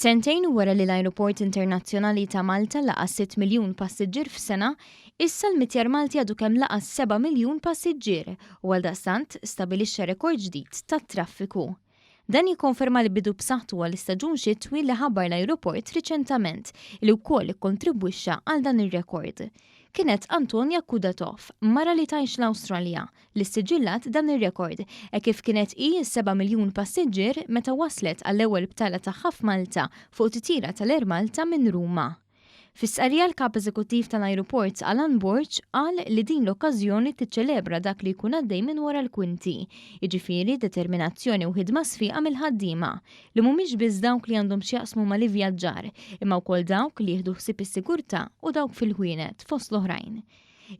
Sentejn wara li l-Ajruport Internazzjonali ta' Malta laqa' sitt miljun passiġġier f'sena, issa l-mitjar Malti għadu kemm laqa' seba' miljun passiġġier u għaldaqstant stabilixxa rekord ġdid tat-traffiku. Dan jikkonferma l-bidu b'saħħtu għall-istaġun xitwi li ħabbar l-ajruport riċentament li wkoll ikkontribwixxa għal dan ir-rekord. Kienet Antonia Kudatov, mara li tgħix l-Awstralja, li ssiġillat dan ir-rekord, hekk kif kienet hi s-seba' miljun passiġġier meta waslet għall-ewwel btala tagħha f'Malta fuq titjira tal-Air Malta minn Ruma. Fi stqarrija l-Kap Eżekuttiv tal-Ajruport Alan Borg qal li din l-okkażjoni tiċċelebra dak li jkun għaddej minn wara l-kwinti, jiġifieri determinazzjoni u ħidma sfiqa mill-ħaddiema, li mhumiex biss dawk li għandhom x'jaqsmu mal-ivvjaġġar, imma wkoll dawk li jieħdu ħsieb is-sigurtà u dawk fil-ħwienet, fost l-oħrajn.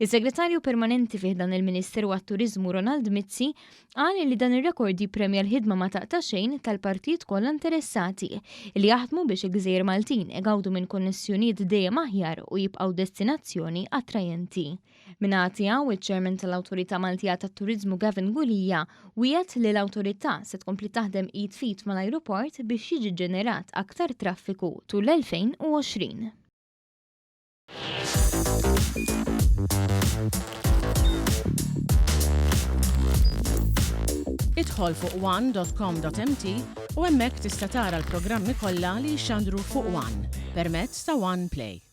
Is-Segretarju Permanenti fi ħdan il-Ministeru għat-Turiżmu Ronald Mizzi qal li dan ir-rekord jippremja l-ħidma ma taqta' xejn tal-partijiet kollha interessati li jaħdmu biex il-gżejjer Maltin igawdu minn konnessjonijiet dejjem aħjar u jibqgħu destinazzjoni attrajenti. Min-naħa tiegħu, iċ-Chairman tal-Awtorità Maltija tat-Turiżmu Gavin Gulia wiegħed li l-awtorità se tkompli taħdem id f'id mal-ajruport biex jiġi ġġenerat aktar traffiku tul l-2020. Idħol fuq one.com.mt u hemmhekk tista' tara l-programmi kollha li jixxandru fuq One permezz ta' One Play.